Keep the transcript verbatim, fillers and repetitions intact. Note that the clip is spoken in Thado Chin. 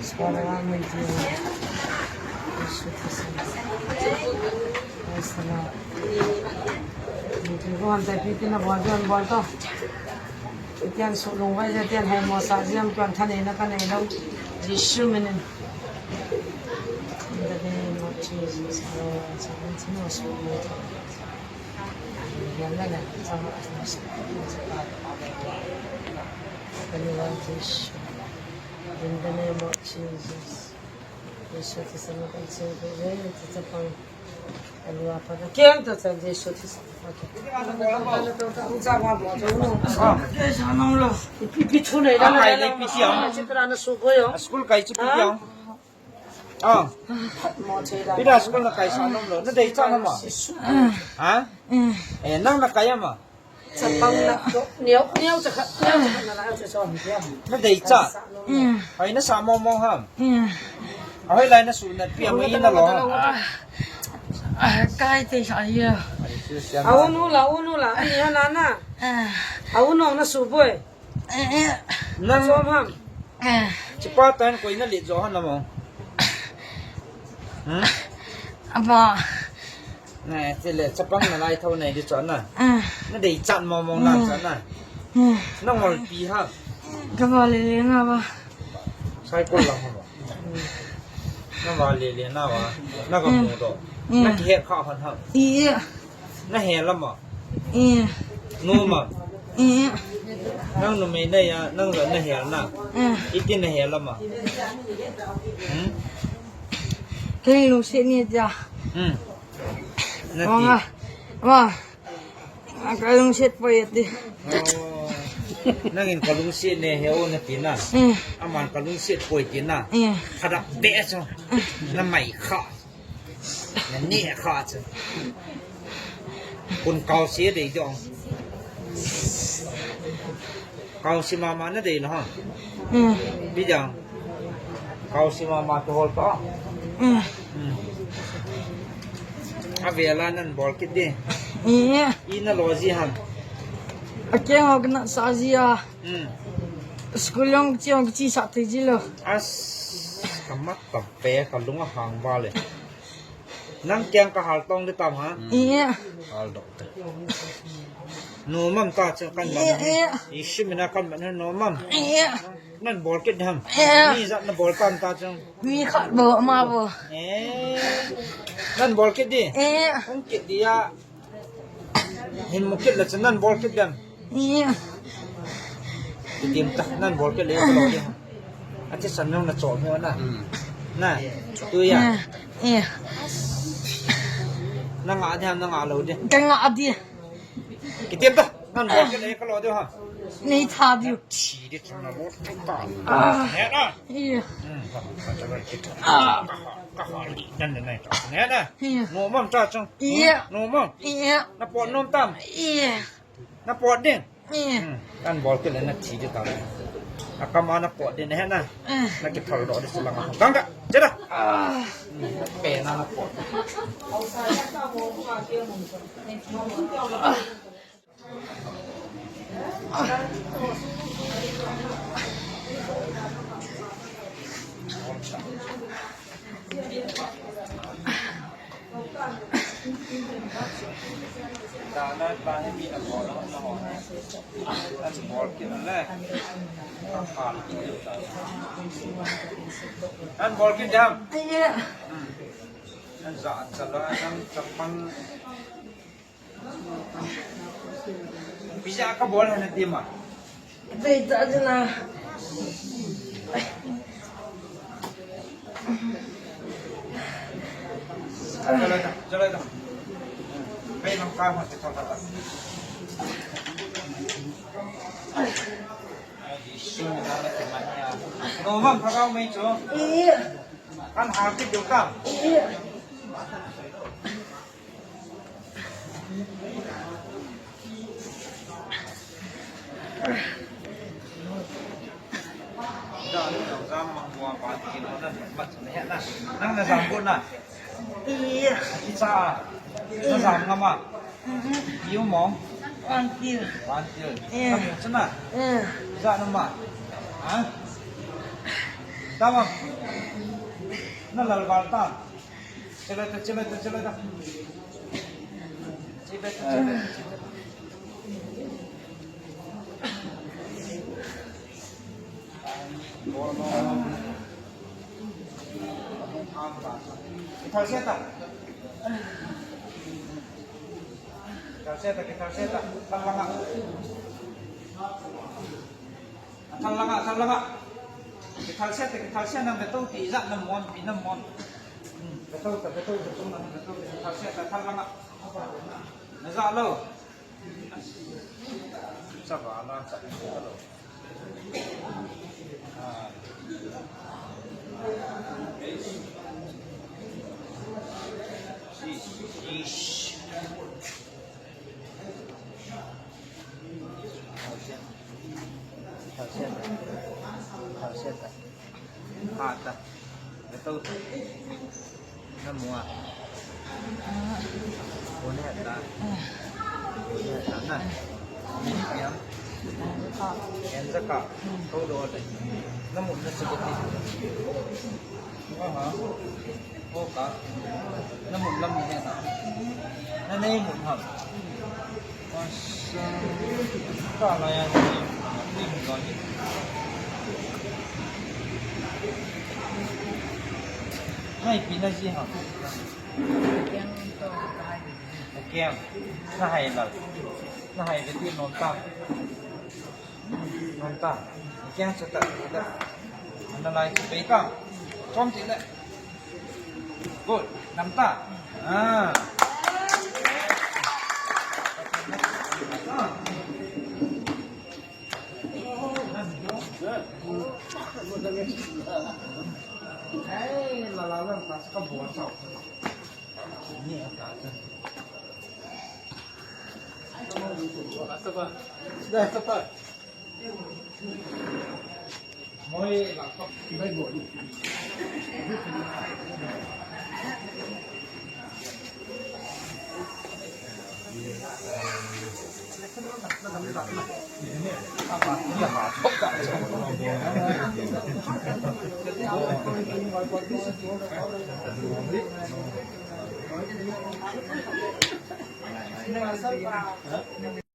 Sala mui ji. Praise the Lord. Mui ji ko han tai pi tina bol jon bol to. Itian su lung vai ja tian hai mo sa jiam kian than ei na ka nei lo. Jesu minin. In the name of Jesus. Lord, so much more sweet. Yan na na. So much more sweet. In the name of Jesus. Jesu Christ, Jesu Christ, Jesu Christ. Alua pa na. Keng to chan Jesu Christ. Okay. Ke sa nong lo. Pi, pi chu nei da. Kai le pi si ang. Chitra na su ko yo. School kai chu pi si ang. Ah. Mo che da. Pi da school na kai sa nong lo. Na dei cha na ma. Ha? Eh, nang na kai ma. Chapang na to, niau, niau chakhat, niau chakhat na la, niau chakhat na la. Na dei cha. Mm. Ai, na sa mo mo ham. Mm. Ahoi lai na su na pi a mo i na lo. Ah, ah, kai te sa ya. Ai, su sian. Au nu la, au nu la, ani ha na na. Ah. Au nu na su boi. Eh, eh. Nang som ham. Eh. Chipa tan koi na le jo han na mo. Hmm? Aba. Na, chule, chapang na lai tho nei di chon na. Ah. Na dei chat mo mo na chon na. Ah. Na ngol pi ha. Ka va le le na va. Sai ko la ha. Na va le le na va. Na ka mu do. Ah. Na ki he kha han ha. I. Na he la ma. I. No ma. I. Nang numei na ya, nang la na he na. Ah. Iti na he la ma. Hmm? Kei lu se ni ja. Hmm. Nati. Wa nga. Wa. Ka lungset poi ati. Oh. Nangin ka lungset ne he o nati na. Eh. Aman ka lungset poi ti na. Eh. Khadak be cho. Na mai kha. Na ni kha cho. Kun kau se dei jong. Kau si mama na dei na ha. Hmm. Bijang. Kau si mama to hol pa. Hmm. Hmm. A vela nan bol kit di. Iya. I na lo ji ham. A keng hok na sa ji a. Hmm. School yong chi yong chi sa te ji lo. As kamat ta pe ka lunga hang ba le. Nang kiang ka hal tong di tam ha? Iya. Hal dok te. Numam ta chu kan ba. Iya, iya. Isu mina kan ba numam. Iya. Nan bol kit ham. Iya. Ni jat na bol tam ta chu. Ni khat bo ma bo. Eh. Nan bol kit di. Iya. Hung kit di ya. Hin mu kit la chu nan bol kit dem. Iya. Kitim ta, nan bol kit le ka lo dia. Ati san nang na chol me na. Hmm. Na. Tu ya. Iya. Iya. Na nga dia, na nga lo dia. Ka nga dia. Kitim ta, nan bol kit le ka lo dia ha. Nei tha dia. Chi dia chang na lo ta. Ah. Ne na. Iya. Hmm. Ka ha li dan na. Ne na. Iya. Mo mam ta chang. Iya. Mo mam. Iya. Na pon nom tam. Iya. Na pot din. Eh. Hmm. Kan bol kit le na thi di ta. A kam a na pot din he na. Eh. Na ki thal do di silang. Gang ka. Che da. Ah. Hmm. Pe na na pot. An bol kit dam. Iya. An za, za la, an chapang. Pizza ka bol hana tima. Dei ta jina. Jalai ta, jalai ta. Hei, mam ka hon te thol ta. Ai, Jisu na na te mania. No, mam, phagau mai cho. Iya. Kan hal kit diu ka. Iya. Nang na jam got na? Iya. Kicha a? Na jam ngam a? Mhm. Iu mo? Vantil. Vantil. Iya. Na mu chu na? Iya. Ijat na ma? Ha? Tamam. Na lal val ta. Chelai ta, chelai ta, chelai ta. Chelai ta, chelai ta, chelai ta. Kithal se ta. Kithal se ta, kithal se ta. Thal langa. Thal langa, thal langa. Kithal se ta, kithal se, nang vetou ti ijat na mon, pi na mon. Hmm, vetou ta, vetou ta, tung na, vetou ta, kithal se ta, thal langa. Na ja lou. Sa ba la, sa ba la. Ah. Ish. Ish. Ha ta. Vetou ta. Na mu a. Kone ta. Kone ta na. Ni piang. En za ka. Tou do ta. Na mu na sa ti. Aha. Ho ka. Na mun lam ni he na. Na nei mun ham. Asa. Ka la ya ni. Ni mun la ni. Nai pi na ji ham. Kiang to kai. Kiang. Na hai la. Na hai ve ti non ta. Nam ta. Kiang sa ta, ta. Ana lai chu pei ka. Chom ti le. Good. Nam ta. Ah. Hey, la la la, ta sa ka bo sa. Ni ta ta.